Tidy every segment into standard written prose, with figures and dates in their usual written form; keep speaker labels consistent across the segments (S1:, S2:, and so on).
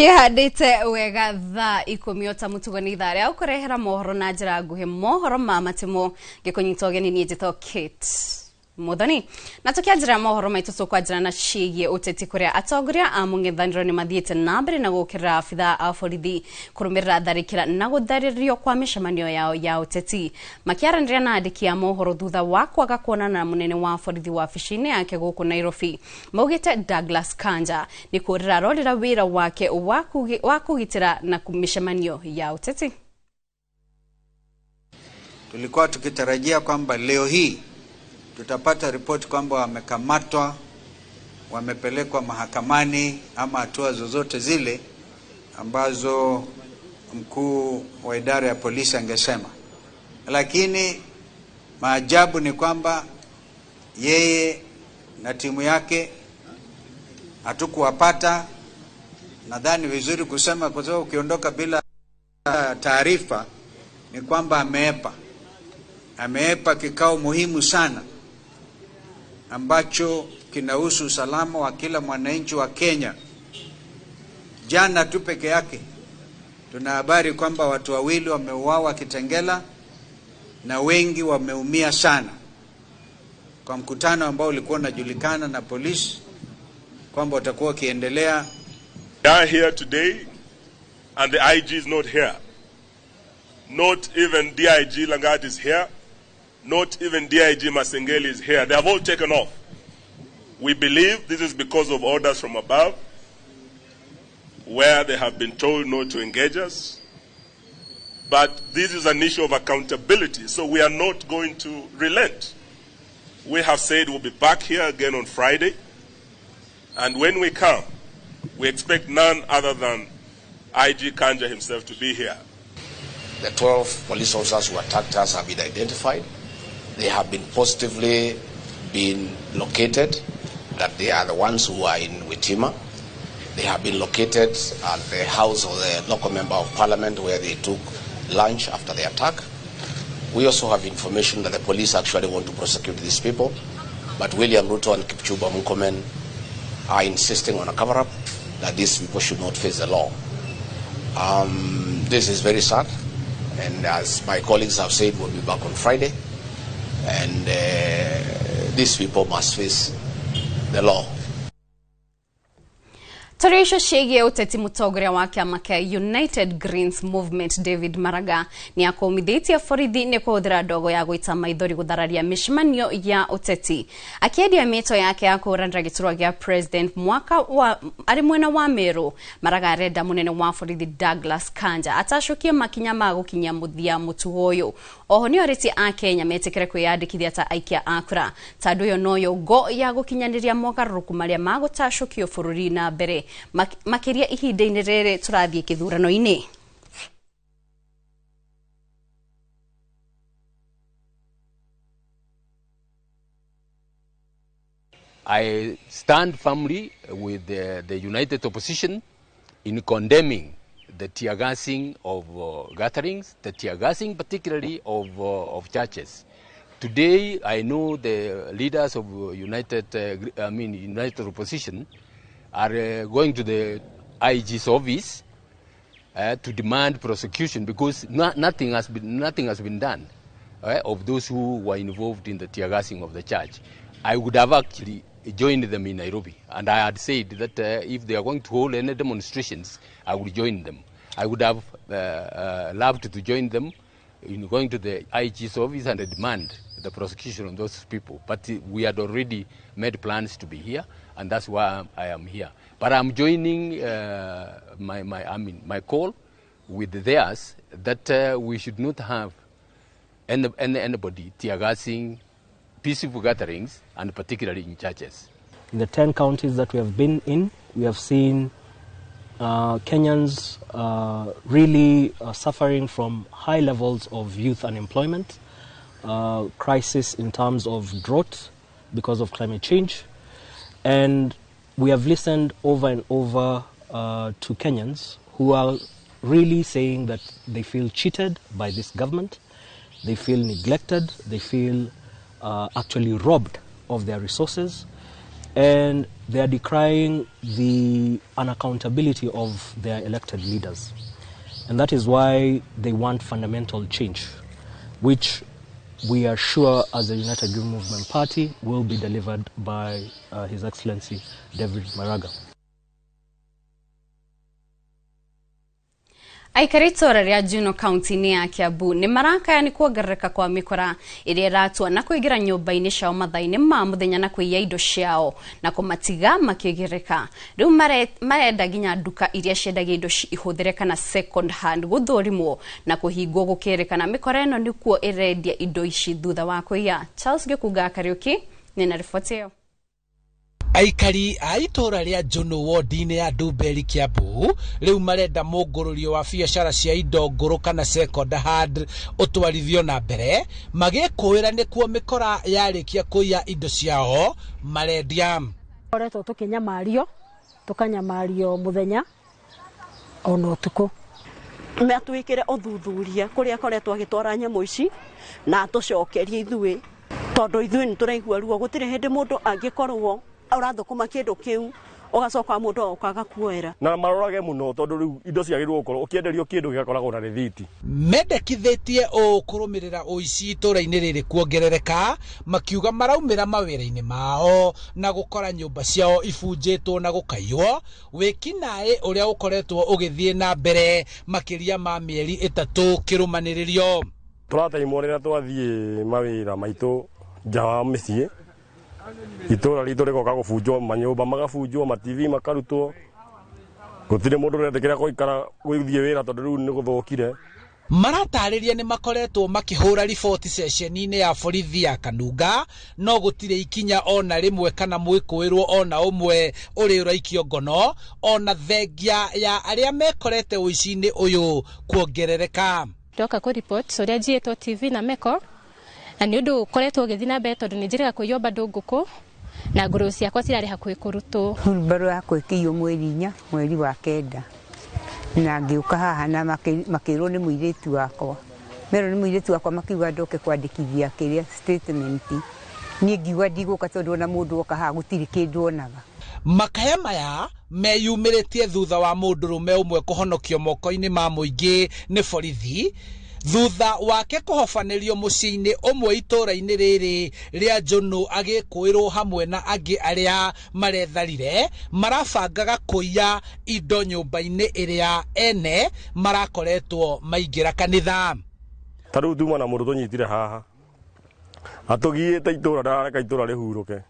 S1: Cihandĩte wega thaa 10 ota mũtugo nĩ ithaa rĩa gũkũrehera mohoro na njĩra nguhĩ, mohoro ma matimo ngĩkũnyita ũgeni niĩ njĩtwo Kate Muthoni. Na tukianjĩra mohoro maitũ tũkwanjĩra na ciĩgiĩ ũteti kũrĩa atongoria a mũng'ethanĩro nĩ mathiĩte na mbere na gũkĩrĩra abithaa a borithi kũrũmĩrĩra tharĩkĩra na gũtharĩrio kwa mĩcemanio yao ya ũteti. Makĩaranĩria na andĩki a mohoro thutha wa kwaga kuonana na mũnene wa borithi wabici-inĩ yake gũkũ Nairobi, maugĩte Douglas Kanja nĩ kũrĩra arorĩra wĩra wake wa kũgitĩra na mĩcemanio ya ũteti.
S2: Tulikuwa tukitarajia kwamba leo hii tutapata ripoti kwamba wamekamatwa, wamepelekwa mahakamani ama hatua zozote zile ambazo mkuu wa idara ya polisi angesema. Lakini maajabu ni kwamba yeye na timu yake hatukuwapata. Nadhani vizuri kusema, kwa sababu ukiondoka bila taarifa ni kwamba ameepa. Ameepa kikao muhimu sana ambacho kinahusu usalama wa kila mwananchi wa Kenya. Jana tu peke yake tuna habari kwamba watu wawili wameuawa Kitengela na wengi wameumia sana kwa mkutano ambao ulikuwa unajulikana na polisi kwamba utakuwa ukiendelea.
S3: They are here today and the IG is not here. Not even DIG Langat is here. Not even DIG Masengeli is here. They have all taken off. We believe this is because of orders from above, where they have been told not to engage us. But this is an issue of accountability, so we are not going to relent. We have said we'll be back here again on Friday, and when we come, we expect none other than IG Kanja himself to be here.
S4: The 12 police officers who attacked us have been identified. They have been positively been located, that they are the ones who are in Witima. They have been located at the house of the local member of parliament where they took lunch after the attack. We also have information that the police actually want to prosecute these people, but William Ruto and Kipchumba Murkomen are insisting on a cover-up, that these people should not face the law. This is very sad, and as my colleagues have said, we'll be back on Friday, and these people must face the law.
S1: Tarisha ciĩgiĩ ũteti, mũtongoria wa kĩama kĩa United Greens Movement David Maraga nĩ akũmithĩtie borithi nĩ kũhũthĩra ndogo ya gũita maithori gũthararia mĩcemanio ya ũteti. Akĩendia mĩto yake ya kũhũranĩra gĩturwa gĩa president mwaka wa arĩ mwena wa Meru, Maraga arenda mũnene wa borithi Douglas Kanja atacũkie makinya ma gũkinyia mũthia mũtugo ũyũ. Oho nĩ orĩtie a Kenya metĩkĩre kwĩyandĩkithia ta aikia a kura tondũ ĩyo noyo ngo ya gũkinyanĩria mogarũrũku marĩa magũtacũkio bũrũri na mbere makĩria ihinda-inĩ rĩrĩ tũrathiĩ kĩthurano-inĩ.
S5: I stand firmly with the United Opposition in condemning the tear gassing of gatherings, the tear gassing particularly of churches. Today, I know the leaders of United Opposition are going to the IG's office to demand prosecution because nothing has been done of those who were involved in the tear gassing of the church. I would have actually joined them in Nairobi, and I had said that if they are going to hold any demonstrations, I would join them. I would have loved to join them in going to the IG's office and demand the prosecution of those people. But we had already made plans to be here, and that's why I am here. But I'm joining my call with theirs that we should not have anybody tear gassing peaceful gatherings, and particularly in churches.
S6: In the 10 counties that we have been in, we have seen Kenyans really suffering from high levels of youth unemployment, crisis in terms of drought because of climate change. And we have listened over and over to Kenyans who are really saying that they feel cheated by this government, they feel neglected, they feel actually robbed of their resources. And they are decrying the unaccountability of their elected leaders. And that is why they want fundamental change, which we are sure as the United Green Movement Party will be delivered by His Excellency David Maraga.
S1: Aikari itũra rĩa Juno County-inĩ ya Kiambu nĩ marakaya nĩ kuongerereka kwa mĩkora ĩrĩa ĩratua na kũingĩra nyũmba-inĩ ciao mathaa-inĩ ma mũthenya na kũiya indo ciao na kũmatiga makĩgirĩka. Rĩu marenda nginya nduka iria ciendagia indo ihũthĩre kana second hand gũthũrimwo na kũhingwo gũkĩrĩkana mĩkora ĩno nĩkuo ĩrendia indo ici thutha wa kũiya. Charles Gĩkunga Kariũki nĩ na riboti ĩyo.
S7: Aikari a itũra rĩa Juno wodi-inĩ ya Ndumberi Kiambu rĩu marenda mũngũrũrio wa biacara cia indo ngũrũ kana second hand ũtwarithio na mbere magĩkũĩra nĩkuo mĩkora yarĩkia kũiya indo ciao marendia.
S8: Koretwo tũkĩnyamario tũkanyamario mũthenya ona ũtukũ.
S9: Matwĩkĩre ũthuthuria kũrĩa akoretwo agĩtwara nyamũ ici na atũcokerie ithuĩ tondũ ithuĩ nĩ tũraigua ruo. Gũtirĩ hĩndĩ mũndũ angĩkorwo ũrathũkũma kĩndũ kĩu ũgacoka mũndũ oka agakuoera.
S10: Na marorage mũno tondũ rĩu indo ciagĩrĩirwo gũkorwo ũkĩenderio kĩndũ gĩgakoragwo na rĩthiti.
S7: Mendekithĩtie ũũ kũrũmĩrĩra ũici itũra-inĩ rĩrĩ kuongerereka makiuga maraumĩra mawĩra-inĩ mao na gũkora nyũmba ciao ibunjĩtwo na gũkaiywo wĩkinaĩ ũrĩa ũkoretwo ũgĩthiĩ na mbere makĩria ma mĩeri 3 kĩrũmanĩrĩrio.
S10: Tũrataimwo rĩrĩa twathiĩ mawĩra maitũ nja wa mĩciĩ itũra ritũ rĩgoka gũbunjwo manyũmba magabunjwo ma TV makarutwo gũtirĩ mũndũ ũretĩkĩra gũikara gũthiĩ wĩra tondũ rĩu nĩ gũthũkire.
S7: Maratarĩria nĩ makoretwo makĩhũra riboti ceceni-inĩ ya borithi ya Kanunga no gũtirĩ ikinya ona rĩmwe kana mwĩkũĩrwo ona ũmwe ũrĩ ũraikio ngono ona thengia ya arĩa mekorete ũici-inĩ ũyũ kuongerereka.
S11: Ndoka kũ report ũrĩa njiĩtwo TV na meko na nĩ ũndũ ũkoretwo ũgĩthiĩ na mbere tondũ nĩ njĩrĩga kũiywo bado ngũkũ na ngũrũ ciakwa cirarĩ hakuhĩ kũrutwo.
S12: Hurumbarũ yakwa ĩkĩiywo mweri 4 mweri wa 9 na ngĩũka haha na makĩrwo nĩ mũirĩtu wakwa merwo nĩ mũirĩtu wakwa makiuga ndoke kwandĩkithia kĩrĩa statement. Niĩ ngiuga ndigũka tondũ ona mũndũ oka haha gũtirĩ kĩndũ onaga.
S7: Makaya maya meyumĩrĩtie thutha wa mũndũrũme ũmwe kũhonokio moko-inĩ ma mũingĩ nĩ borithi thutha wake kũhobanĩrio mũciĩ-inĩ ũmwe itũra-inĩ rĩrĩ rĩa Juno agĩkũĩrwo hamwe na angĩ arĩa maretharire marabangaga kũiya indo nyũmba-inĩ ĩrĩa ene marakoretwo maingĩra kanitha.
S10: Ta rĩu tuma na mũndũ tũnyitire haha atũgiĩte itũra ndarareka itũra rĩhurũke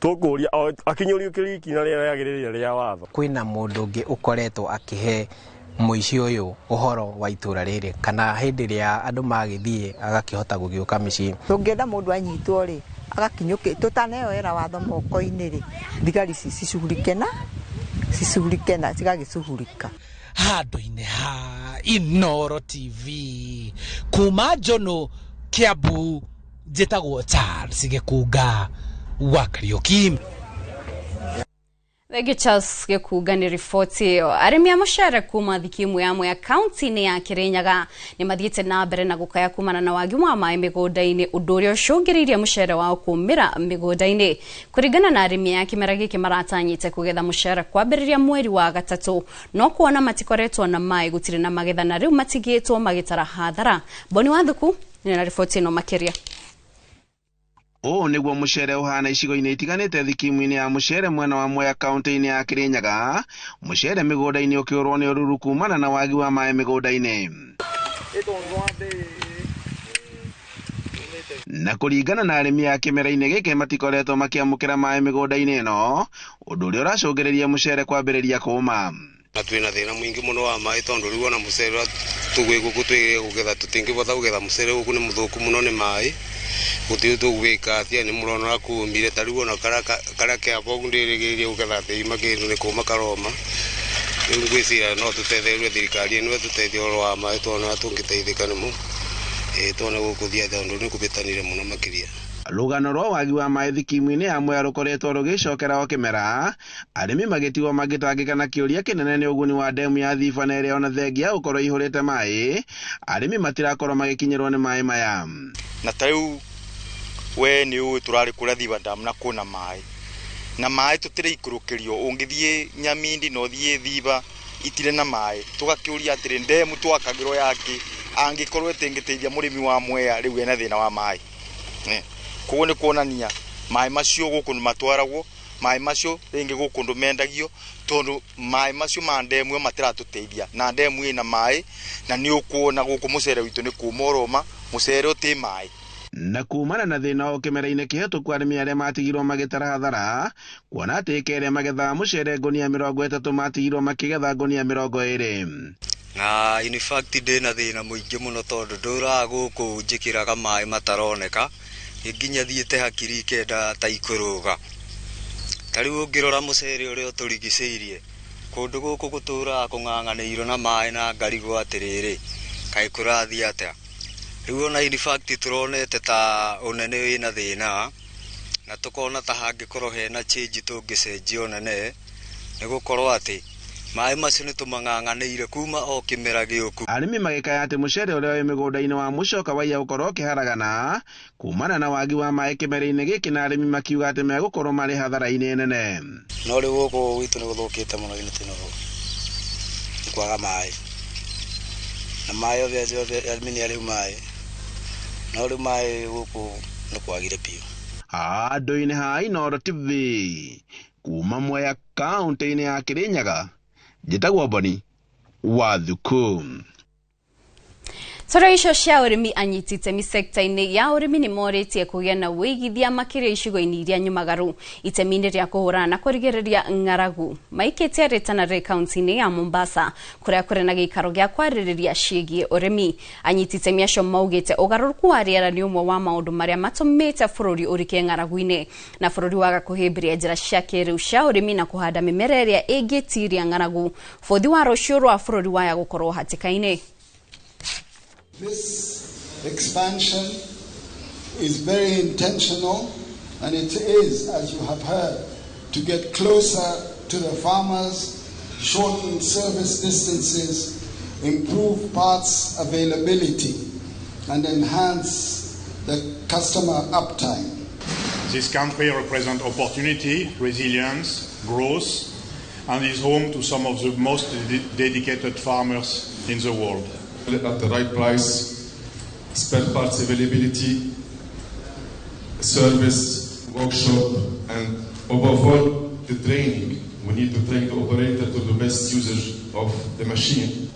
S10: tũkũria akinyũrio kĩriki na rĩrĩa rĩagĩrĩire rĩa watho.
S13: Kwĩna mũndũ ũngĩ ũkoretwo akĩhe mũici ũyũ ũhoro wa itũra rĩrĩ kana hĩndĩ ĩrĩa andũ magĩthiĩ agakĩhota gũgĩũka mĩciĩ.
S14: Tũngĩenda mũndũ anyitwo rĩ agakinyũkĩ tũtaneoera watho moko-inĩ rĩ thigari ici cicugurike na cigagĩcuhurika.
S7: Handũ-inĩ ha Inooro TV kuma Juno Kiambu njĩtagwo Charles Gĩkunga wa Kariũki.
S1: Thengiũ Charles Gĩkunga nĩ riboti ĩyo. Arĩmi a mũcere kuma thikimu ya Mwea kaunti-inĩ ya Kirinyaga nĩ mathiĩte na mbere na gũkaya kumana na wagi wa maĩ mĩgũnda-inĩ ũndũ ũrĩa ũcũngĩrĩirie mũcere wao kũmĩra mĩgũnda-inĩ. Kũringana na arĩmi aya kĩmera gĩkĩ maratanyĩte kũgetha mũcere kwambĩrĩria mweri wa 3 no kuona matikoretwo na maĩ gũtirĩ na magetha na rĩu matigĩtwo magĩtara hathara. Boni Wathuku nĩ na riboti ĩno makĩria.
S15: Ũũ nĩguo mũcere ũhana icigo-inĩ itiganĩte thikimu-inĩ ya mũcere mwena wa Mwea kaunti-inĩ ya Kirinyaga. Mũcere mĩgũnda-inĩ ũkĩũrwo nĩ ũruru kumana na wagi wa maĩ mĩgũnda-inĩ. Na kũringana na arĩmi a kĩmera-inĩ gĩkĩ matikoretwo makĩamũkĩra maĩ mĩgũnda-inĩ ĩno ũndũ ũrĩa ũracũngĩrĩria mũcere kwambĩrĩria kũũma.
S16: Na twĩna thĩna mũingĩ mũno wa maĩ tondũ rĩu ona mũcere tũgwĩ gũkũ twĩrĩge kũgetha tũtingĩbota kũgetha mũcere gũkũ nĩ mũthũku mũno nĩ maĩ gũtirĩ tũgwĩka atia nĩ mũrona kũũmire ta rĩu ona karĩa kĩabo ndĩrĩgĩrĩrie kũgetha thĩima kĩndũ nĩ kũũma karoma. Rĩu ngwĩciria no tũtethererie thirikari ĩno ĩtũteithie ũhoro wa maĩ tuone ũrĩa tũngĩteithĩka nĩmo tuone gũkũthiĩ tondũ nĩ kũbĩtanire mũno makĩria.
S15: Rũgano rwa wagi wa maĩ thikimu-inĩ ya Mwea rũkoretwo rũgĩcokera o kĩmera arĩmi magĩtigwo magĩtangĩka na kĩũria kĩnene nĩ ũguni wa ndemu ya Thiba na ĩrĩa ona thengia gũkorwo ĩihũrĩte maĩ arĩmi matirakorwo magĩkinyĩrwo nĩ maĩ maya.
S17: Na ta rĩu we nĩ ũĩ tũrarĩ kũrĩa Thiba Dam na kwĩna maĩ Na maĩ tũtirĩikũrũkĩrio, ũngĩthiĩ Nyamindi na ũthiĩ Thiba itirĩ na maĩ. Tũgakĩũria atĩrĩ, ndemu twakagĩrwo yake angĩkorwo ĩtĩngĩteithia mũrĩmi wa Mwea rĩu ena thĩna wa maĩ. Koguo nĩ kuonania maĩ macio gũkũ matwaragwo, maĩ macio rĩngĩ gũkũ mendagio, tondũ maĩ macio ma ndemu ĩyo matiratũteithia, na ndemu ĩna maĩ na nĩ ũkuona gũkũ mũcere witũ nĩ kũma ũroma, mũcere ũtĩ maĩ.
S15: Na kumana na thĩna o kĩmera-inĩ kĩhetũku arĩmi arĩa matigirwo magĩtara hathara kuona atĩ ĩka ĩrĩa magethaga mũcere ngũnia 30 matigirwo makĩgetha ngũnia 20.
S18: Na in fact ndĩna thĩna mũingĩ mũno tondũ ndũraga gũkũ njĩkĩraga maĩ mataroneka, nginya thiĩte hakiri 9 ta ikũrũga. Ta rĩu ũngĩrora mũcere ũrĩa ũtũrigicĩirie kũndũ gũkũ gũtũraga kũng'ang'anĩirwo na maĩ na ngarigwo atĩrĩrĩ, kaĩ kũrathiĩ atĩa? Rĩu ona in fact tũronete ta ũnene wĩna thĩna, na tũkona ta hangĩkorwo hena change tũngĩcenjia ũnene, nĩ gũkorwo atĩ maĩ macio nĩ tũmang'ang'anĩire kuma o kĩmera gĩũku.
S15: Arĩmi magĩkaya atĩ mũcere ũrĩa wĩ mĩgũnda-inĩ wa mũcoka waiya gũkorwo ũkĩharagana kumana na wagi wa maĩ kĩmera-inĩ gĩkĩ, na arĩmi makiuga atĩ megũkorwo marĩ hathara-inĩ nene.
S19: No rĩu gũkũ gwitũ nĩ gũthũkĩte mũno nĩ kwaga maĩ, na maĩ othe arĩmi nĩ arĩu maĩ, no rĩu maĩ gũkũ nĩ kwagire biũ.
S15: Handũ-inĩ ha Inooro TV kuma Mwea kaũntĩ-inĩ ya Kirinyaga, njĩtagwo Boni wa Thuku.
S1: Toro icio cia ũrĩmi, anyiti itemi sekta-inĩ ya ũrĩmi nĩ morĩtie kũgĩa na wĩigithia makĩria icigo-inĩ iria nyumagaru itemi-inĩ rĩa kũhũrana na kũrigĩrĩria ng'aragu. Maikĩtie rĩtana rĩ kaunti-inĩ ya Mombasa kũrĩa kũrĩ na gĩikaro gĩa kwarĩrĩria ciĩgiĩ ũrĩmi. Anyiti itemi acio maugĩte ũgarũrũku wa rĩera nĩ ũmwe wa maũndũ marĩa matũmĩte bũrũri ũrike ng'aragu-inĩ, na bũrũri waga kũhĩmbĩria njĩra cia kĩrĩu cia ũrĩmi na kũhanda mĩmera ĩrĩa ĩngĩtiria ng'aragu. Bũthi wa rũciũ rwa bũrũri waya gũkorwo hatĩka-inĩ.
S20: This expansion is very intentional, and it is, as you have heard, to get closer to the farmers, shorten service distances, improve parts availability, and enhance the customer uptime.
S21: This country represents opportunity, resilience, growth, and is home to some of the most dedicated farmers in the world.
S22: At the right price, spare parts availability, service, workshop, and above all, the training. We need to train the operator to the best usage of the machine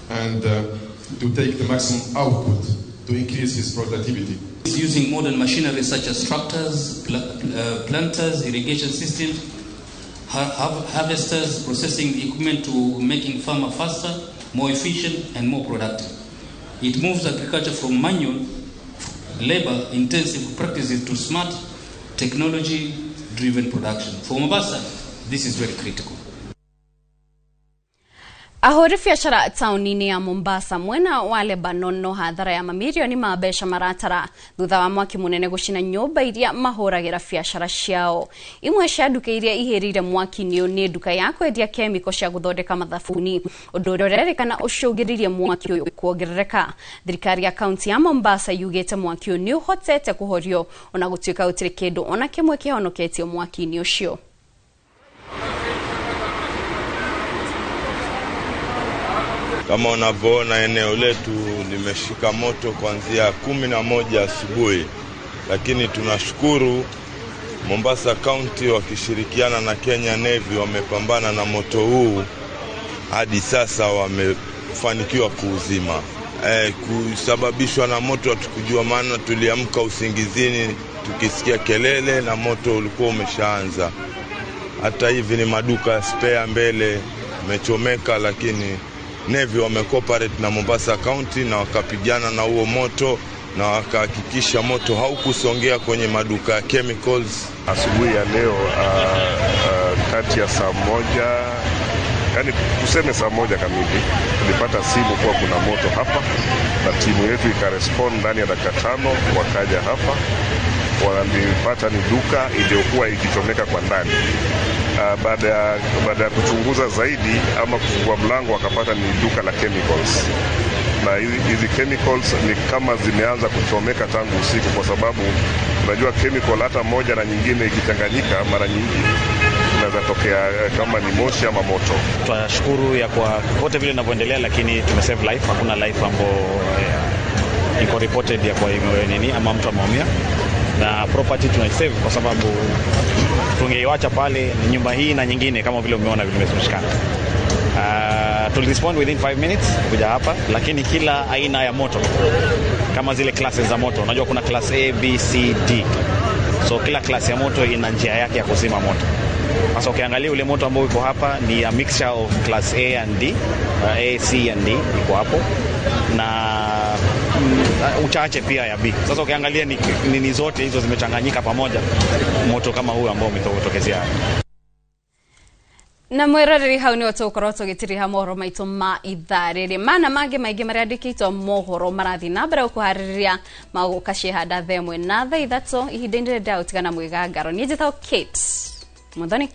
S22: and to take the maximum output to increase his productivity.
S23: Using modern machinery such as tractors, planters, irrigation systems, harvesters, processing equipment to making farmer faster, more efficient and more productive. It moves agriculture from manual, labor-intensive practices to smart, technology-driven production. For Mombasa, this is very critical.
S1: Ahũri biacara taũni-inĩ ya Mombasa mwena wa Lebanon no hathara ya mamirioni ma mbeca maratara thutha wa mwaki mũnene gũcina nyũmba iria mahũragĩra biacara ciao. Imwe cia nduka iria ihĩrĩire mwaki-inĩ nĩ nduka ya kwendia kemiko cia gũthondeka mathabuni, ũndũ ũrĩa ũrerĩkana ũcũngĩrĩirie mwaki ũyũ kuongerereka. Thirikari ya kaunti ya Mombasa yugĩte mwaki ũyũ nĩ ũhotete kũhorio ona gũtuĩka gũtirĩ kĩndũ ona kĩmwe kĩhonoketio mwaki-inĩ ũcio.
S24: Kama unavyoona eneo letu limeshika moto kuanzia 11 asubuhi, lakini tunashukuru Mombasa County wakishirikiana na Kenya Navy wamepambana na moto huu hadi sasa wamefanikiwa kuuzima. Kusababishwa na moto hatukujua, maana tuliamka usingizini tukisikia kelele na moto ulikuwa umeshaanza. Hata hivi ni maduka ya spare mbele imechomeka, lakini Navy wamecooperate na Mombasa County na wakapigana na huo moto na wakahakikisha moto haukusongea kwenye maduka ya chemicals.
S3: Asubuhi ya leo kati ya saa moja, yani tuseme saa moja kamili, tulipata simu kuwa kuna moto hapa na timu yetu ikarespond ndani ya dakika 5, wakaja hapa walipata ni duka iliyokuwa ikichomeka kwa ndani. Baada ya kuchunguza zaidi ama kufungua mlango wakapata ni duka la chemicals. Na hizi chemicals ni kama zimeanza kuchomeka tangu usiku, kwa sababu Unajua chemical hata moja na nyingine ikichanganyika, mara nyingi inaweza tokea kama ni moshi ama moto.
S2: Tunashukuru ya kwa kote vile inavyoendelea, lakini tumesave life. Hakuna life ambayo iko reported ya kwa nini ama mtu ameumia, na property tunaisave kwa sababu tungeiwacha pale ni nyumba hii na nyingine kama vile umeona vile imeshikana. Tulirespond within 5 minutes kuja hapa, lakini kila aina ya moto kama zile classes za moto, unajua kuna class A, B, C, D. So kila class ya moto ina njia yake ya kuzima moto. Sasa ukiangalia ule moto ambao uko hapa ni a mixture of class A and D, A, C and D iko hapo na uchache pia ya B. Sasa ukiangalia ni zote hizo zimechanganyika pamoja, moto kama huu ambao umetokezea hapa.
S1: Na mwiroreri, hau nĩho tũgũkorwo tũgĩtiriha mohoro maitũ ma ithaa rĩrĩ. Mana mangĩ maingĩ marĩa andĩkĩtwo mohoro marathiĩ na mbere gũkũharĩrĩria magũka ciĩhanda thaa 1 na thaa 3. Ihinda-inĩ rĩrĩ ndagũtigana mwĩgangaro, niĩ njĩtagwo Kate Muthoni.